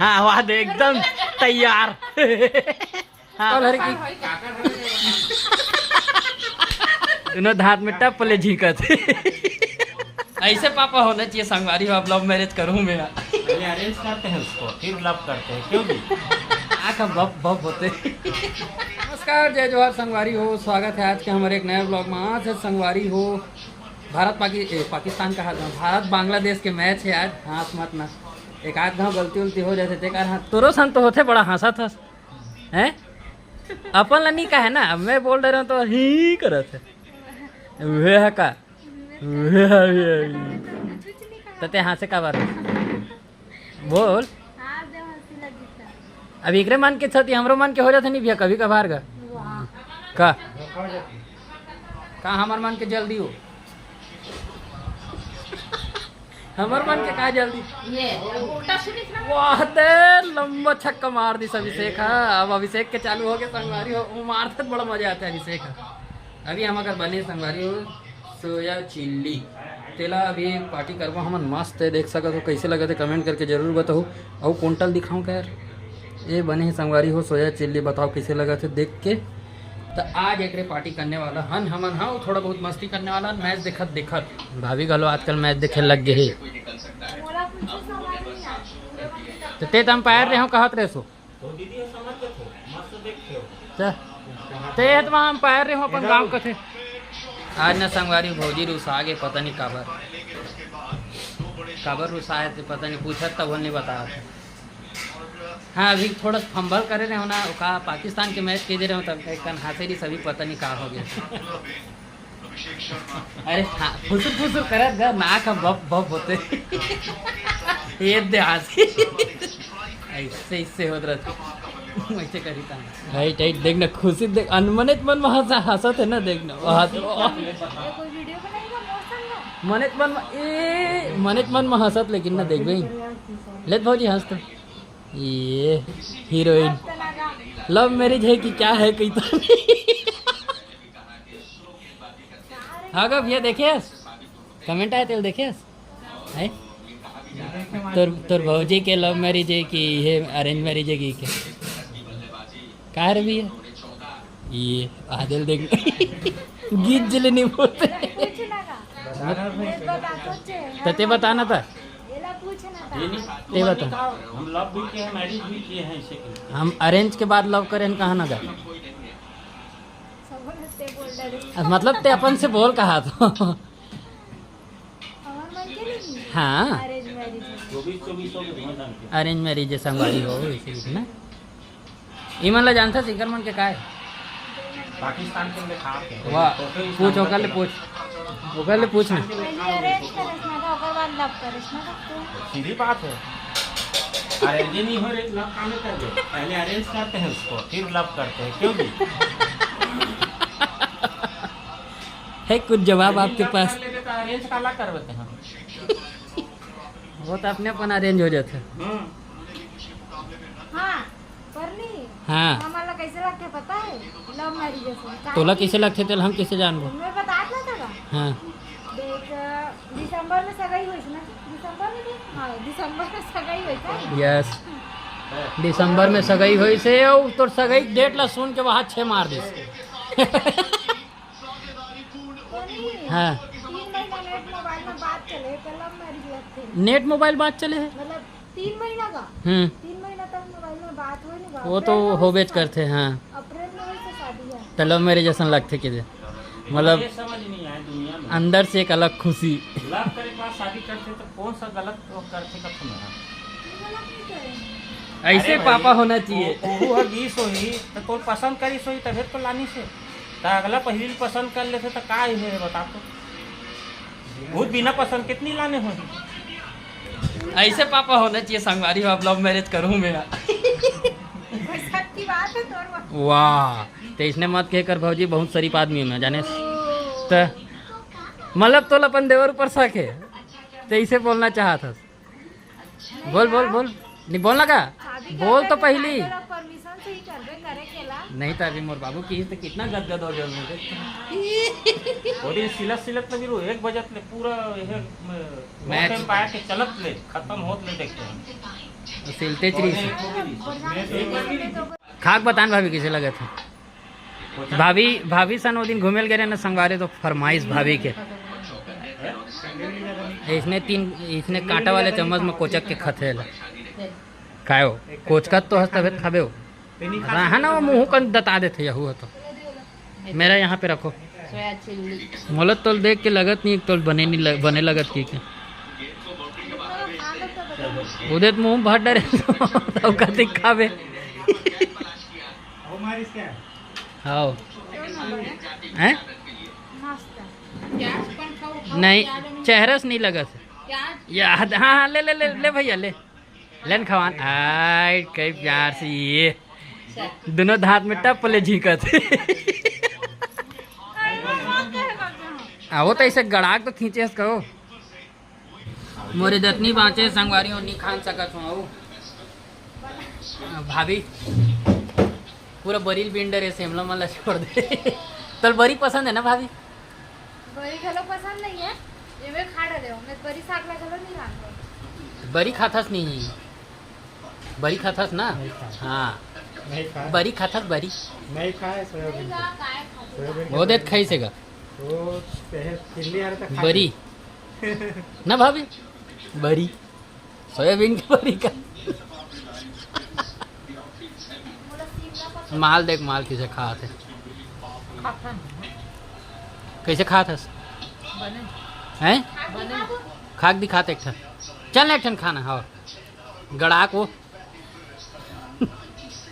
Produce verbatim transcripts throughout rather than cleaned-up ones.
हाँ, वाह दे, एकदम तैयार। हाँ। कल हर की दोनों हाथ में टप ले झींकत। ऐसे पापा होना चाहिए संगवारी हो। अब लव मैरिज करूँ मैं। पहले अरेंज करते हैं उसको, फिर लव करते हैं, क्यों जी? आँख हम बब बब होते। नमस्कार, जय जोहार संगवारी हो, स्वागत है आज के हमारे एक नए ब्लॉग में। आज है संगवारी हो भारत पाकि-, ए, पाकिस्तान का हाल, भारत बांग्लादेश के मैच है आज। हाँस मत ना, एक आध घाव गलती उलती हो जाथे, तेकर हाँ, तोरो सन तो होथे, बड़ा हाँसत हस, हैं? अपन ला नहीं कहे ना, अब मैं बोल दे रहा हूँ तो ही करत है। उहे है का? उहे है, उहे है। तो ते हाँसे का बार? बोल। अब एकरे मन के क्षति हमरो मन के हो जाथे नहीं भैया, कभी कभार का। का? का हमर मन के जल्दी हो? हमर मन के का जल्दी? ये, अब उल्टा सुनिस ना। वाह दे, लंबा छक्का मार दिस अभिषेक हा। अब अभिषेक के चालू हो गया संगवारी हो, वो मारथे त बड़ा मजा आता है अभिषेक हा। अभी हम अगर बने संगवारी हो सोया चिल्ली, तेला अभी पार्टी करबो हमन मस्त है, देख सकत हो। कैसे लगत है कमेंट करके जरूर बताओ। अउ कोंटल दिखाऊं का यार? ये बने है संगवारी हो सोया चिल्ली, बताओ कैसे लगत है देख के। तो आज एकरे पार्टी करने वाला हन हमन, हाँ, थोड़ा बहुत मस्ती करने वाला हन, मैच देखत देखत। भाभी घलो आजकल मैच देखे लग गए है। तो ते त अंपायर रहे हो, कहत रहे सो। तो दीदी हो समझ के थो, मस्त देख के हो। ते, ते त वहाँ अंपायर रहे हो अपन गाँव कथे। आज न संगवारी भौजी रुसा गे, पता नहीं काबर, काबर रुसा है ते पता नहीं, पूछत तब नहीं बता। हाँ, अभी थोड़ा फंबल करे रहे हो ना, का पाकिस्तान के मैच के दे रहे हो, तब एक कन हाँसे रही, सभी पता नहीं का हो गया। अरे हाँ, फुसुर फुसुर करत गा, नाक हम बब बब होते। ये दे हाँसी। ऐसे, इससे होत रहते। वैसे करी था। राइट, राइट, देख ना, खुशी देख, अनमने मन में हंसा, हंसत है ना, देख ना, वहाँ तो। ये कोई वीडियो बनाएगा मोर संग का? मने मन में, ए, मने मन में हंसत, लेकिन ना देखबे। लेत भौजी हंस तो। ये हीरोइन। लव मैरिज है कि क्या है, कहीं तो नहीं। हाँ गा भैया, देखे? कमेंट आए तेल देखे? है? तोर, तोर भौजी के लव मैरिज है कि ये अरेंज मैरिज है कि क्या? का रे भैया? ये आदिल देख। गीत जले नहीं बोलते। पूछना का? ये बता, सोचे। तो ते बताना था। ये ला पूछना था। ते बता। हम लव भी किए हैं, मैरिज भी किए हैं, इसे हम अरेंज के बाद लव करें, कहा ना गा? सब बोलते बोल डरे। मतलब ते अपन से बोल कहा तो। हमार मन के नहीं। हाँ। अरेंज मैरिज है। चौबीस, चौबीस हो गए, धुआं धान के। अरेंज मैरिज है, संगवारी हो, इसे ना। ई मन ला जानता, सीकर मन के का है? पाकिस्तान के लिए खा के। वाह, तो फिर पूछ, ओकर ले पूछ। ओकर ले पूछ ना। पहले अरेंज करेस ना, ओकर बाद लव करेस ना, तो तू। सीधी बात है। अरेंज नहीं हो रही, लव कामे कर दे। पहले अरेंज करते हैं उसको, फिर लव करते हैं, क्यों जी? है कुछ जवाब आपके पास? अरेंज काला करवाते हैं। वो तो अपने अपन अरेंज हो जाते हैं। हम्म। हाँ, परली। हाँ। हमारा कैसे लगते पता है? लव मैरिज जैसे। तोला कैसे लगते तेल हम कैसे जानबो? मैं बता था का? हाँ। देख, दिसंबर में सगाई हुई थी ना? दिसंबर में भी? हाँ, दिसंबर में सगाई हुई थी। यस। दिसंबर में सगाई हुई से, और तोर सगाई डेट ला सुन के वहाँ छे मार दी। तो नहीं, हाँ। तीन महीना नेट मोबाइल में बात चले, तो लव मैरिज लगते हैं। नेट मोबाइल बात चले है? मतलब, तीन महीना का? हम्म। तीन महीना तक मोबाइल में बात हुई नहीं, वो तो अप्रैल में होबेच करथे, हाँ। अप्रैल में वही से शादी है। तो लव मैरिज असन लगथे के दे। मतलब, ये समझ नहीं आया दुनिया में। अंदर से एक अलग खुशी। लव करे के बाद शादी करथे तो कौन सा गलत वो करथे कथो ना। ऐसे अरे भाई, पापा होना चाहिए। वो, वो हर बीस होही, तो तोर पसंद करी सोही, तबे तो लानी से। त अगला पहिली ल पसंद कर लेथे त का हे बता तो? बहुत बिना पसंद कितनी लाने होही। ऐसे पापा होना चाहिए संगवारी हो, अब लव मैरिज करूँ मैं। सच्ची बात है तोर। वाह, तो इसने मत कह कर भौजी, बहुत शरीफ आदमी हूँ मैं, जाने त मतलब तोला अपन देवर ऊपर शक है, तो इसे बोलना चाहत हस। बोल, बोल, बोल। नहीं बोलना का? शादी बोल तो पहली। परमिशन से ही करबे करे केला। नहीं तो अभी मोर बाबू की तो कितना गदगद हो गया मुझे। वो दिन सिलत सिलत में भी एक बजत ले पूरा ये मैच। पाया के चलत ले खत्म होत ले देखते हैं। सिलते चीज। खाक बतान भाभी, कइसे लगत हे? भाभी, भाभी सन वो दिन घूमे ल गए रहे ना संगवारी, तो फरमाइश भाभी के, इसने तीन, इसने कांटा वाले चम्मच में कोचक के खथे ला। काय हो? कोचकत तो हस तबे त खाबे हो। रहा ना, वो मुंह कन दता देथे यहू ह तो। मेरा यहाँ पे रखो। Soya chilli. मोला तोल देख के लगत नहीं, तोल बने नहीं लग, बने लगत की के। उदित मुंह भर डरे तो कति खाबे। हाओ। हैं? नहीं, चेहरा से नहीं लगत। याद, हाँ, हाँ, ले, ले, ले, ले भैया, ले। लेन खवान, आय, कई प्यार से ये दोनों हाथ में टप ले झींकत। आ, वो तो ऐसे गड़ाक तो खींचे हस कहो। मोरे दतनी बाँचे संगवारी हो, नी खान सकत हूँ। भाभी, पूरा बरी ल बिन डरे, सेमला मन ला छोड़ दे। तोल बरी पसंद है ना भाभी? बरी घलो पसंद नहीं है, ये मैं खा डरे हूँ, मैं बरी साग ला घलो नहीं खाऊंगा। बरी खाथस नहीं, बरी खाथस ना? नहीं खाए। हाँ। नहीं खाए। बरी खाथस, बरी। नहीं खाए, सोयाबीन नहीं का। खाए खाते। सोयाबीन वो का देत बरी। खाई से गा। वो पहले चिल्ली आ रहा था, खा बरी। लिया। ना भाभी? बरी। सोयाबीन के बरी का। माल देख, माल किसे खात हे। खाथन। कैसे खात हस? बने। हैं? बने। खा के दिखाते एक ठन। चल ना एक ठन खाना, हाँ। गड़ाक वो।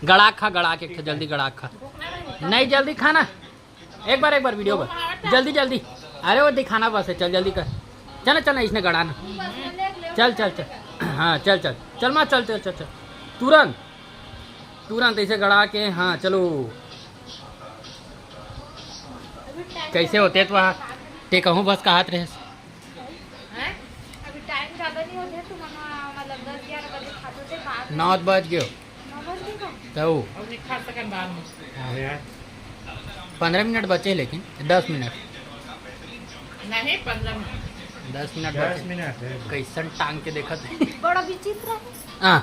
गड़ाक खा, गड़ाक एक ठन, जल्दी गड़ाक खा। नहीं, जल्दी खाना। एक बार, एक बार वीडियो पर। जल्दी, जल्दी। अरे वो दिखाना बस है, चल जल्दी कर। चल ना, चल ना, इसने गड़ाना। चल, चल, चल। हाँ, चल, चल। चल माँ, चल, चल, चल, चल। तुरंत। तुरंत ऐसे गड़ा के, हाँ, चलो। कैसे होते तो वहाँ ते कहूँ बस का हाथ रहे। हैं? अभी टाइम ज्यादा नहीं होते, तुम मतलब दस ग्यारह बजे खाते थे, बाद में। नौ बज गयो। नौ बज गए का? तो अभी खा सकन बाद में। हाँ यार। पन्द्रह मिनट बचे, लेकिन दस मिनट। नहीं, पन्द्रह मिनट। दस मिनट दस बचे। मिनट है। कैसन टांग के देखत है। बड़ा विचित्र है। हाँ।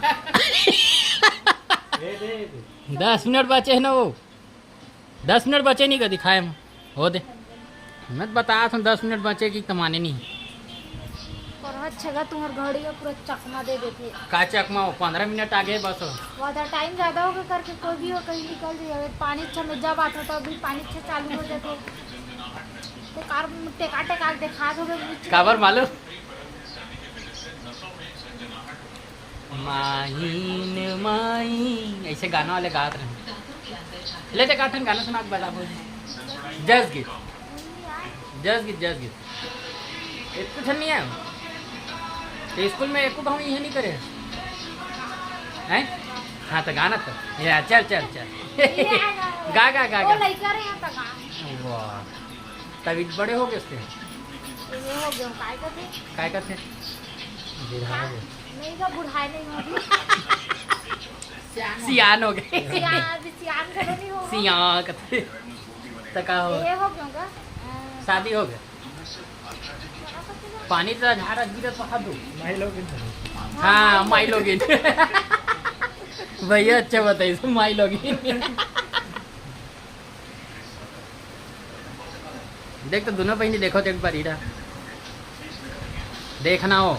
दे, दे, दे। दस मिनट बचे है ना वो। दस मिनट बचे नहीं कदी खाए में। हो दे। मैं तो बतात हूँ, दस मिनट बचे कि तमाने नहीं। पर अच्छा गा, तुम्हार घड़ी में पूरा चकमा दे देते। का चकमा हो? पन्द्रह मिनट आगे बस हो। वो तो टाइम ज्यादा हो गया करके कोई भी हो कहीं निकल जाए। अगर पानी अच्छा में जब आता तो अभी पानी अच्छा चालू हो जाते। तो कार टेका टेका के देखा दो। काबर मालूम? माहिन माई, ऐसे गाना वाले गात रहे। ले दे, काठन गाना सुना के बता बोल। जस गीत, जस गीत, जस गीत। एक कुछ नहीं है। तो स्कूल में एको भाव ये नहीं करे हैं? हाँ, तो गाना तो। या, चल, चल, चल। गा, गा, गा, वो गा। लइका रहे हैं तो गा। वाह। तभी बड़े हो गए उसके। ये हो गए, काय करते? काय करते? बुढ़ा हो गए। नहीं, तो बुढ़ाए नहीं हो अभी। सियान हो गए। सियान, अभी सियान घलो नहीं हो। सियान कथे। तो का हो? ये हो गए होगा। अ, शादी हो गया। पानी तो झाड़ा गिरत बहा दो। माई लोगिन। हाँ, माई लोगिन। भैया अच्छा बताइए, माई लोगिन। देख तो दोनों बहिनी देखो तो एक बार इरा। देखना हो।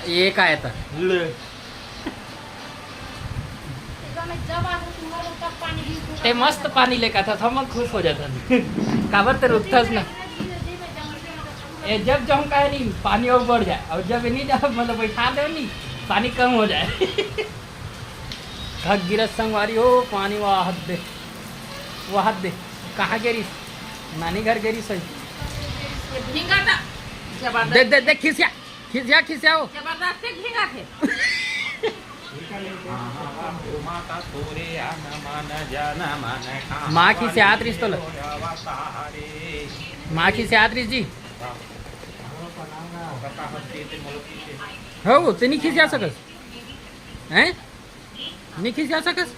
ये का है त? ले। ते मस्त पानी लेका था, हम खुश हो जाता। काबर ते रुकथस ना। ए, जब जाऊँ कहे नहीं, पानी और बढ़ जाए, और जब नहीं जाओ, मतलब बैठा दे नहीं, पानी कम हो जाए। थक गिरस संगवारी हो, पानी वाहत दे, वाहत दे। कहाँ गेरिस? नानी घर गेरिस है। ये भींगा था। जबरदस्त। दे, दे, दे, खिसिया, खिसिया, खिसिया हो। जबरदस्ती भींगा थे। माँ खिसियात रिस तोला। माँ खिसियात रिस जी। हो, ते नहीं खिसिया सकस। हैं? नहीं खिसिया सकस?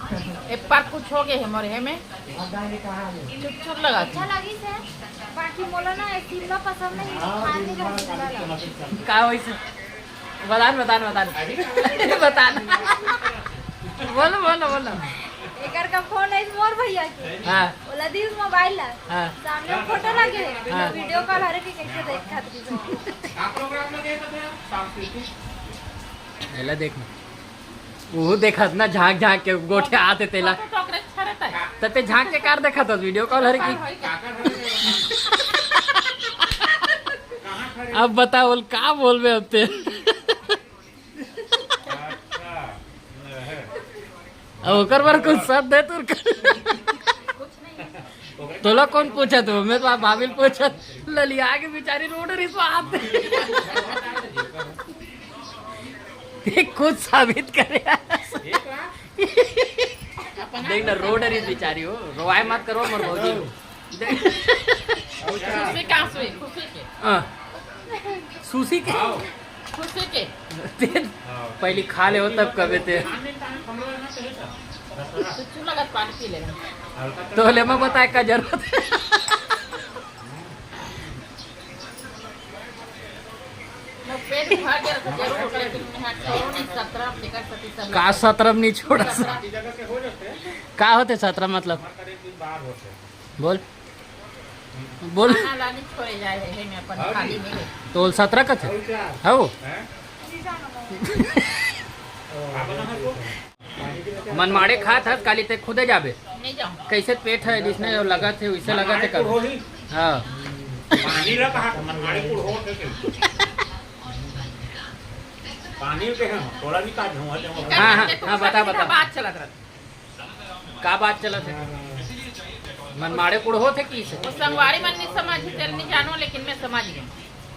ए पर कुछ हो गए हे मोर हे में। चुप चुप लगा अच्छा लगी से, बाकी मोला ना ये शिमला पसंद नहीं, खाने का शिमला लगा। का होइस? बतान, बतान, बतान। बतान। बोलो, बोलो, बोलो। एकर का फोन है मोर भैया के। हाँ। ओला दिस मोबाइल ला। हाँ। सामने फोटो लगे। हाँ। वीडियो कॉल हरे के कैसे देख खातिर। एला देख। वो देखत ना झांक झांक के गोठे आते तेला। फोटो टोकरे अच्छा रहता है। त ते झांक के कार देखत हस वीडियो कॉल हरे की। अब बता बोल का बोलबे अब ते। अब ओकर बर कुछ शब्द है तोर कर। तोला कौन पूछत हो? मैं तो भाभी ल पूछत। ललिया के बेचारी रोड रिस आते। ते कुछ साबित करे। देख ना, रोड रिस बेचारी हो, रोवाए मत करो मोर भौजी। देख। सुशी का सुई, खुशी के। हाँ। सुशी के? खुशी के। ते पहली खा ले हो तब कबे ते। चुच्चू लगत पानी पी ले। तो ले मैं बताए का जरूरत है। मोर पेट भर गया तो जरूर, लेकिन मैं छोड़ो नहीं, सत्रह टिकट सती सब का सत्रह नहीं छोड़ा। का होते सत्रह मतलब? बोल। बोल। खाना लाने छोड़े जाए हे, मैं अपन खाली नहीं। तो सत्रह कथे? हौ? मनमाड़े खात हस, काली ते खुदे जाबे। नहीं जाऊँ। कैसे पेट है जिसने लगत है, वैसे लगत है कब? हाँ। पानी ला कहा था, मनमाड़े कुड़हो थे के। पानी के हैं, थोड़ा भी काट दूंगा, दूंगा। हाँ, हाँ, हाँ, बता, बता। बात चलत रहता। का बात चलत है? मनमाड़े कुड़हो थे कि से? वो संगवारी मन नहीं समझ, तेल नहीं जानो, लेकिन मैं समझ गई।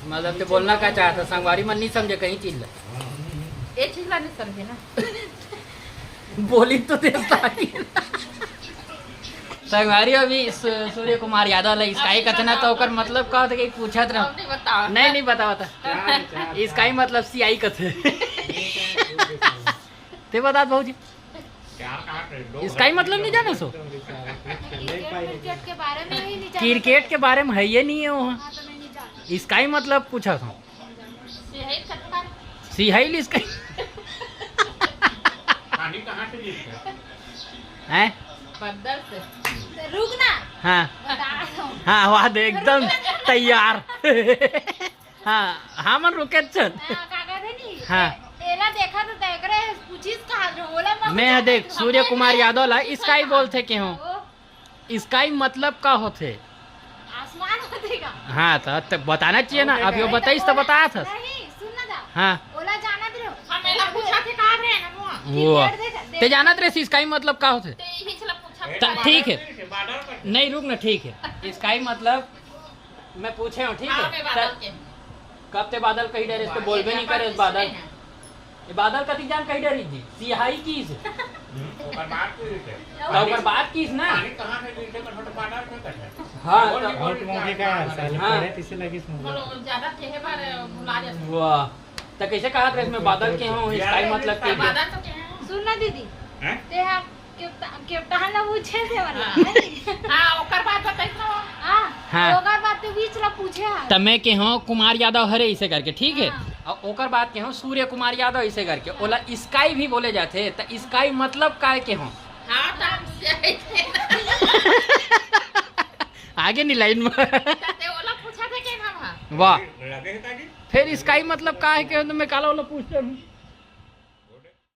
मतलब, ते बोलना का चाहता, संगवारी मन नहीं समझे कहीं चीज ला? ये चीज ला नहीं समझे ना। बोली तो देता कि संगवारी अभी सू-, सूर्य कुमार यादव ला स्काई कथे ना, तो ओकर मतलब का होता कि पूछत रहो। अब नहीं बताओ। नहीं, नहीं, बता, बता। स्काई मतलब सियाई कथे। ते बता भौजी। स्काई मतलब नहीं जाने सो? क्रिकेट, क्रिकेट के बारे में ही नहीं जाने। क्रिकेट के बारे में है ये नहीं है वो। हाँ, तो मैं नहीं जानती। स्काई मतलब पूछा था। सिहाई कत्ता। सिहाई ली स्काई। पानी कहाँ से गिरता है? हैं? बदल से। तो रुक ना। हाँ। बता रहा हूँ। हाँ, वाह दे, एकदम तैयार। हाँ, हाँ, मन रुके चल। हाँ, का कहते नहीं? हाँ। एला देखा तो देख रहे, पूछिस कहाँ जो बोला, मैं मैं ह देख, पूछा। सूर्य कुमार यादव ला स्काई बोलथे के हो। ओ। स्काई मतलब का होथे? आसमान होथे का? हाँ, तो, तो बताना चाहिए ना, अब यो बताइस तो बतात हस। नहीं, सुन ना जा। हाँ। ओला जानत रहो। हम एला पूछा थे कहाँ रहे ना वो। वो। क्रिकेट देख, देख। ते जानत रहे स्काई मतलब का होथे? ते यही चला पूछा थे। त-, ठीक है। नहीं, रुक ना, ठीक है। स्काई मतलब मैं पूछे हूँ, ठीक हाँ, है? मैं बादल त-, के हूँ। कब ते बादल कही डरे, इसको बादल बोलबे नहीं करे, बादल बादल। किसने हैं? ये बादल कति जान कही डरी जी, सिहाई की से। हम्म, ओकर बात की से। तो ओकर बात की से ना। पानी कहाँ से गिरते, कठोर बादल में करते। हाँ, बोल तो नहीं, बोल बहुत नहीं, मौके का क्या है, साले हाँ। पढ़े किसे लगी इसमें? बोलो, ज्यादा थे बार भुला जाते। वाह, तो कैसे कहा था इसमें बादल के हूँ, स्काई मतलब के। बादल तो क्या है? सुन ना दीदी, हैं? ते हाँ। केवटा-, केवटाहन ला पूछे थे वाला, हाँ। नहीं? हाँ, ओकर बात बताइस ना वो। हाँ, हाँ। ओकर बात तो बीच ला पूछे है। त मैं के हूँ कुमार यादव हरे इसे करके, ठीक है? हाँ। और ओकर बात के हूँ सूर्य कुमार यादव इसे करके। ओला स्काई भी बोले जाथे, त स्काई मतलब काय के हूँ? हाँ, त हम से आगे नहीं लाइन में। त ते ओला पूछा था के ना वहाँ? वाह। लगे है का जी? फिर स्काई मतलब का है के तो मैं काला वाला पूछते हूँ।